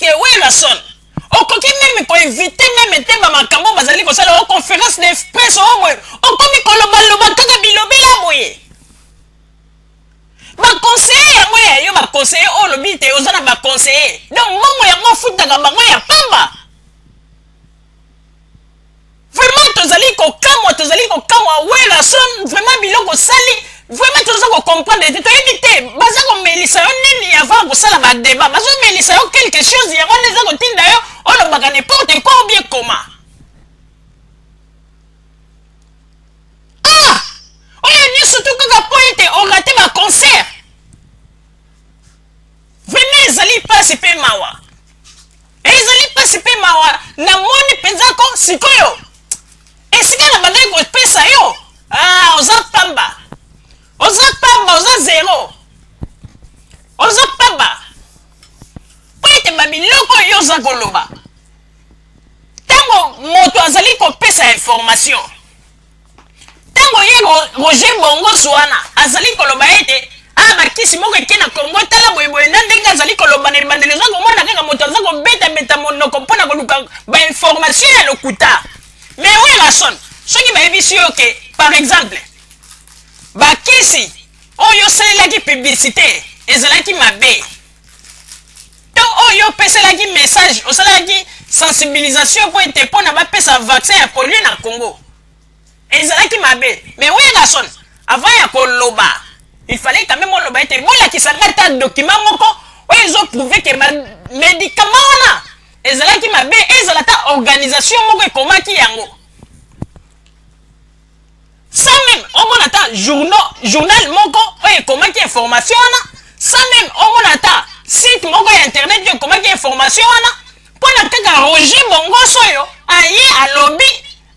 Ce que Werrason okoki meme ko eviter meme te ba makambo bazali kosala o conference de presse o boye okomi koloba loba kaka bilobela boye. Ba conseiller yango ya yo ba conseiller oyo olobi te oza na ba conseiller donc mbongo yango ofutaka bango ya pamba. Vraiment tozali kokamwa, tozali kokamwa Werrason vraiment biloko osali vraiment toza ko comprendre te, toyebi te baza komelisa yo nini avant kosala ba debat, bazomelisa yo quelque chose yango nde eza kotinda yo olobaka n'importe quoi ou bien comment? Ah! Oyo nyonso tu kaka mpo ete orate ba concert. Vraiment ezali pasi pe mawa. Ezali pasi pe mawa na moni penza ko sikoyo esika na bandaki kopesa yo ah oza pamba oza pamba oza zero oza pamba po ete ba biloko oyo oza koloba ntango moto azali kopesa information Tango ye Roger Bongos wana azali koloba ete ah bakisi moko eke na Congo tala boye boye na ndenge azali koloba na ebandeli oza komona kaka moto aza kobeta beta monoko mpo na koluka ba information ya lokuta. Mais Werrason soki bayebisi yo ke par exemple bakisi oyo osalelaki publicite ezalaki mabe to oyo opeselaki message osalaki sensibilisation mpo ete mpo na bapesa vaccin ya polio na Congo ezalaki mabe. Mais Werrason avant ya koloba il fallait quand même oloba ete bolakisa nga ata document moko oyo ezo prouver que ba medicament wana ezalaki mabe, ezala ata organisation moko ekomaki yango sans même omona ata journal, journal moko oyo ekomaki information wana, sans même omona ata site moko ya internet oyo ekomaki information wana, mpo na kaka Roger Bongos oyo aye alobi.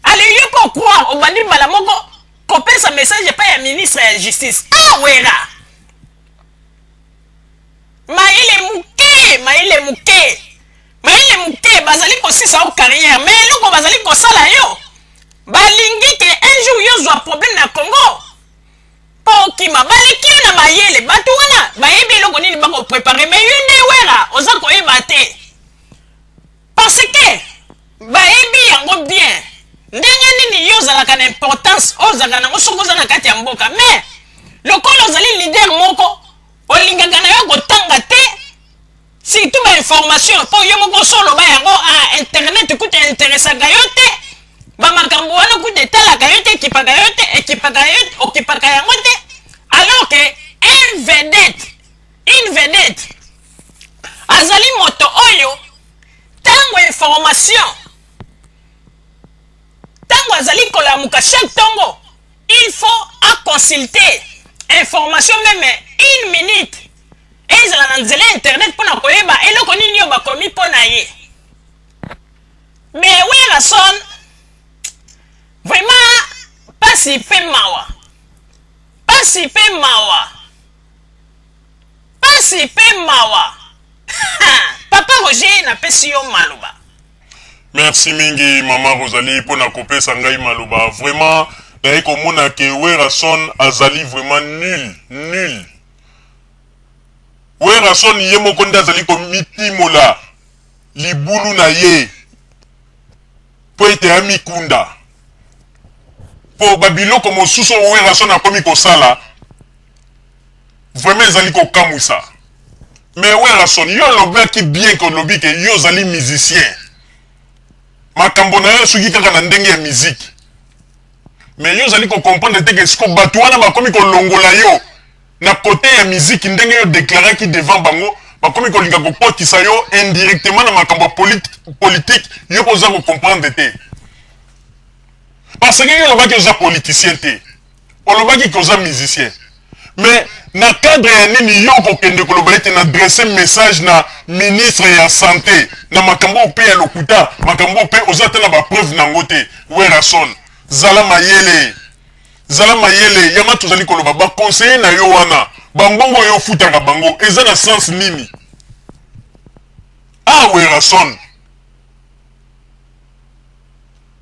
Allez yo ko croire obandi mbala moko kopesa message epai ya ministre ya justice. Ah Werra! Mayele muke, mayele muke. Mayele muke bazali kosisa yo carrière mais eloko bazali kosala yo balingi ke un jour yo zwa problème na Congo mpo okima. Baleki yo na mayele, bato wana bayebi eloko nini bako préparer mais yo nde Werra oza koyeba te. Parce que bayebi yango bien ndenge nini yo ozalaka na importance oyo ozalaka nango soki oza na kati ya mboka, mais lokola ozali leader moko olingaka na yo kotanga te surtout ba information mpo yo moko oso oloba yango ah, internet kutu interesaka yo te, ba makambo wana kutu etalaka yo te, ekipaka yo te, ekipaka yo, okipaka yango te, alors que un vedette, une vedette azali moto oyo tango information tango azali kolamuka chaque tongo il faut a consulter information meme une minute ezala na nzela ya internet mpo na koyeba eloko nini oyo bakomi mpo na ye. Mais Werrason vraiment pasi mpe mawa, pasi mpe mawa. Pasi pe mawa. Papa Roger napesi yo maloba. Merci mingi maman Rosalie pona kopesa ngai maloba vraiment naye komona ke Werrason azali vraiment nul nul Werrason ye moko nde azali komitimola libulu na ye po ete amikunda po ba biloko mosusu oyo Werrason akomi kosala Vraiment ezali ko kamwisa. Mais Werrason yo olobaki bien que olobi que yo ozali musicien. Makambo na yo esuki kaka na ndenge ya musique. Mais yo ozali ko comprendre te que siko batu wana bakomi kolongola yo na cote ya musique ndenge yo declaraki devant bango, bakomi kolinga kokotisa yo indirectement na makambo ya politique, yo pe oza ko comprendre te. Parce que yo olobaki oza politicien te. Olobaki que oza musicien mais na cadre ya nini yo okokende koloba ete na dresse message na ministre ya sante na makambo oyo pe ya lokuta, makambo oyo pe oza ata na ba preuve na yango te. Werrason zala mayele, zala mayele yama tozali koloba ba conseillers na yo wana ba mbongo oyo ofutaka bango eza na sens nini? Ah Werrason.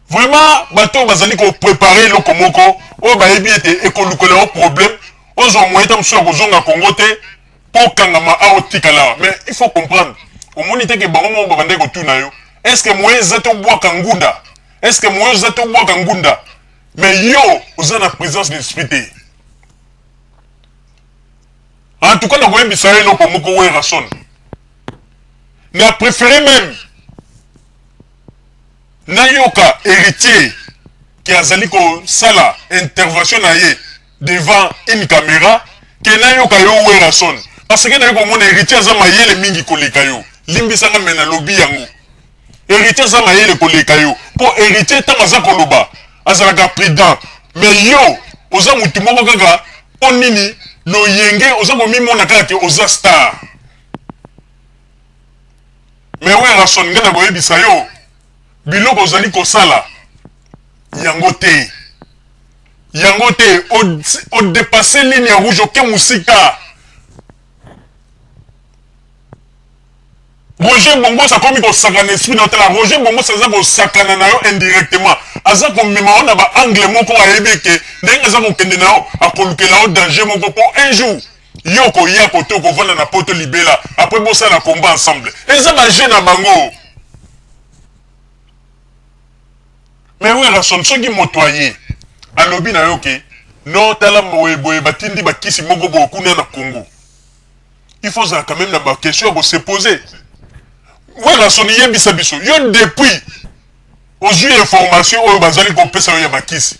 Vraiment bato oyo bazali ko preparer eloko moko oyo bayebi ete ekolukela yo problème, ozwa moyen ta mosusu ya kozonga Congo te po okangama awa otikala awa. Mais il faut comprendre, Omoni te ke bango moko babandaki kotuna yo, est ce que moyen eza te obwaka ngunda? Est ce que moyen eza te obwaka ngunda? Mais yo oza na présence d'esprit te. En tout cas nakoyebisa yo eloko moko Werrason. Na préféré même nayoka Héritier ke azali kosala intervention na ye devant une camera ke nayoka yo Werrason, parce que naye komona Héritier aza mayele mingi koleka yo. Limbisa nga mais nalobi yango, Héritier aza mayele koleka yo, po Héritier ntango aza koloba azalaka prudent, mais yo oza mutu moko kaka mpo nini loyenge, oza komimona kaka ke oza star. Mais Werrason, ngai nakoyebisa yo biloko ozali kosala yango te, yango te, odépasse ligne ya rouge, oke mosika. Roger Bongos akomi kosakana esprit na yo. Tala, Roger Bongos aza kosakana na yo indirectement, aza komema yo na baangle moko ayebi ke ndenge aza kokende na yo akolukela yo danger moko, mpo un jour yo okoya kote okovanda na poto libela, après bosala combat ensemble. Eza bajeu na bango. Mais Werrason, soki moto aye alobi na yo ke non, tala boye boye, batindi bakisi moko boye kuna na Congo, il faut ozala quand même na baquestion ya kose poser. Werrason, yebisa biso, yo depuis ozwi information oyo bazali kopesa yo ya bakisi,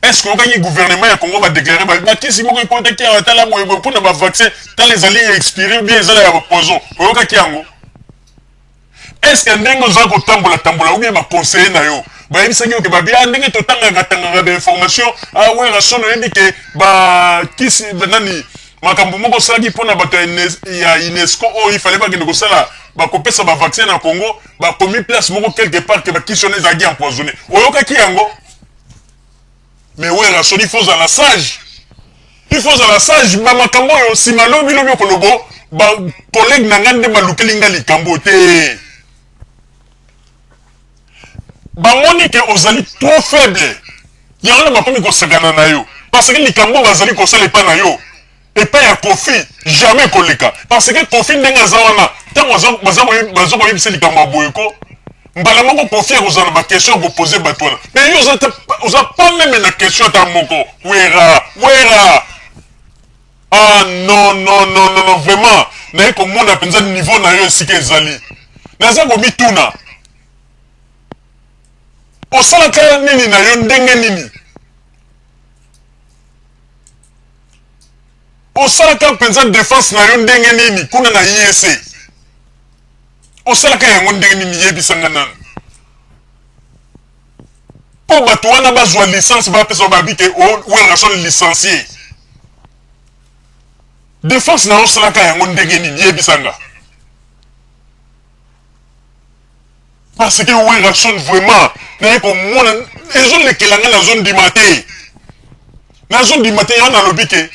est ce que okaki gouvernement ya Congo badéclare bakisi moko ekotaki awa, tala boye boye, mpona bavaccin, tala ezali expiré bien ezala ya bapoison? Oyokaki yango? Est ce que ndenge oza kotambola tambola ou bien baconseiller na yo bayebisaki yo ke babia ndenge totangaka tangaka bainformation ah, Werrason, oyebi ke bakisi nani, makambo moko osalaki mpona bato ya UNESCO oyo ifale bakende kosala, bakopesa bavaccin na Congo, bakomi place moko quelque part ke bakisi wana ezalaki empoisonné? Oyokaki yango? Mais Werrason, il faut ozala sage, il faut ozala sage. Bamakambo oyo nsima lobi lobi okolobo bacollègue na ngai nde balukeli ngai likambo te. Bamoni ke ozali trop faible, yango na bakomi kosakana na yo, parce que likambo oyo bazali kosala epai na yo, epai ya Kofi jamais koleka, parce que Kofi ndenge aza wana, ntango baza koyebisa likambo ya boye ko mbala moko Kofi akozala na baquestion ya kopose bato wana, mais yo oza pas même na question ata moko. Wera, Wera, ah non, non, non, non, non, vraiment naye komona mpenza niveau na yo esika ezali. Naza komituna osalaka nini na yo, ndenge nini osalaka mpenza défense na yo, ndenge nini kuna na IEC osalaka yango ndenge nini? Yebisanga nanu, mpo bato wana bazwa licence, bapesa babi ke Werrason licencié. Défense na yo osalaka yango ndenge nini? Yebisanga, parce que Werrason, vraiment naye komona ezolekela ngai, nazondima te, nazondima te. Yango nalobi ke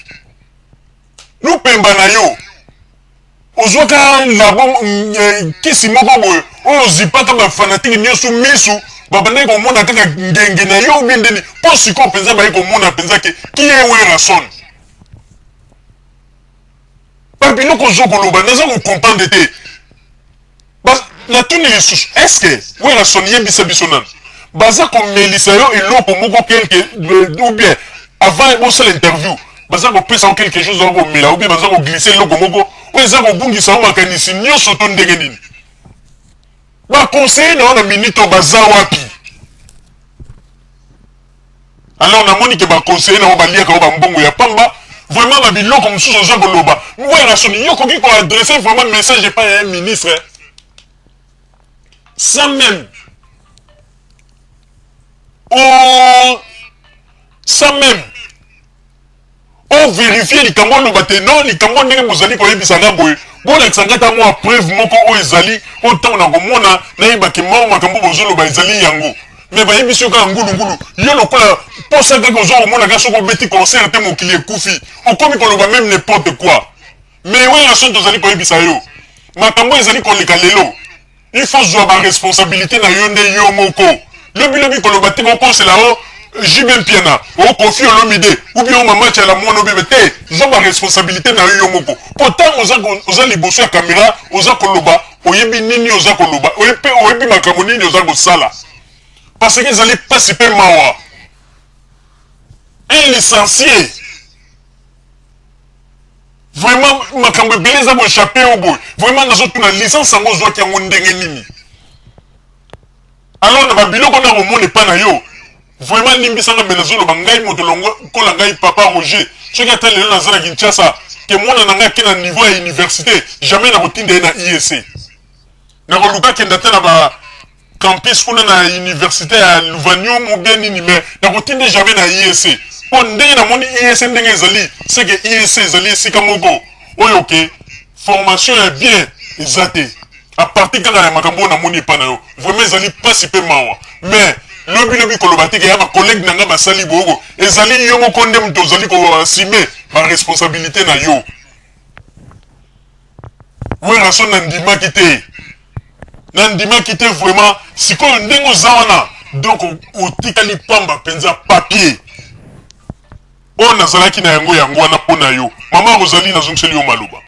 lupemba na yo ozwaka labo kisi moko boye oyo ozipaka bafanatike nyonso misu, babandaki komona kaka ngenge na yo obi ndeni, mpo sikoyo mpenza baye komona mpenza ke ki ye Werrason. Babiloko ozo koloba naza kocomprendre te. Natuni lisusu, est ce que Werrason, yebisa biso nanu, baza komelisa yo eloko moko quelque ou bien avant bosala interview baza kopesa yo quelque chose oza komela, ou bien baza koglisse eloko moko oyo eza kobungisa yo makanisi nyonso, to ndenge nini? Baconseiller na yo na minute oyo baza wapi? Alors namoni ke baconseiller na yo baliaka yo bambongo ya pamba. Vraiment, babiloko mosusu oza koloba, Werrason, yo okoki koadresse vraiment message epai ya un ministre sans même o sans même ovérifie likambo, oloba te non, likambo ndenge bozali koyebisa nga boye, bolakisa nga ata mwa preuve moko oyo ezali oyo ntango na komona nayebaki mao makambo bozoloba ezali yango. Mais bayebisi yo kaka ngulungulu, yo lokola posa kaka oza komona kaka soki obeti concert te mokili ekufi, okomi koloba même n'importe quoi. Mais Werrason, tozali koyebisa yo makambo ezali koleka lelo, il faut zwa baresponsabilité na yo nde yo moko. Lobilobi koloba te kokosela o. JB Mpiana, o Koffi Olomide, ou bien o Mama Tshala Muana obebe te, zwa ba responsabilité na yo yo moko. Po ntango oza, oza liboso ya kamera, oza koloba, oyebi nini oza koloba, oyebi pe oyebi makambo nini oza kosala. Parce que ezali pasi pe mawa. Un licencié vraiment makambo ebele eza ko échapper yo boye. Vraiment nazotuna licence yango ozwaki yango ndenge nini? Alors na ba biloko na komona epa na yo vraiment limbisa nga mais nazoloba ngai moto lokola ngai papa Roger soki ata lelo naza na Kinshasa ke mwana na ngai ake na niveau ya universite jamais nakotinda ye na IEC nakoluka akende ata na ba campus kuna na universite ya Lovanium ou bien nini mais nakotinda jamais na IEC mpo ndenge namoni IEC ndenge ezali c'est que IEC ezali esika moko oyo ke formation ya bien eza te. A partir kaka ya makambo oyo namoni epa na yo vraiment ezali pasi pe mawa mais lobi lobi koloba te ke ya ba collegues na nga basali boyoko ezali yo moko nde moto ozali ko assumer ba responsabilites na yo. Werrason na ndimaki te na ndimaki te vraiment sikoyo ndenge oza wana donc otikali pamba penza papier oyo nazalaki na yango yango wana po na yo mama Rosalie nazongiseli yo maloba.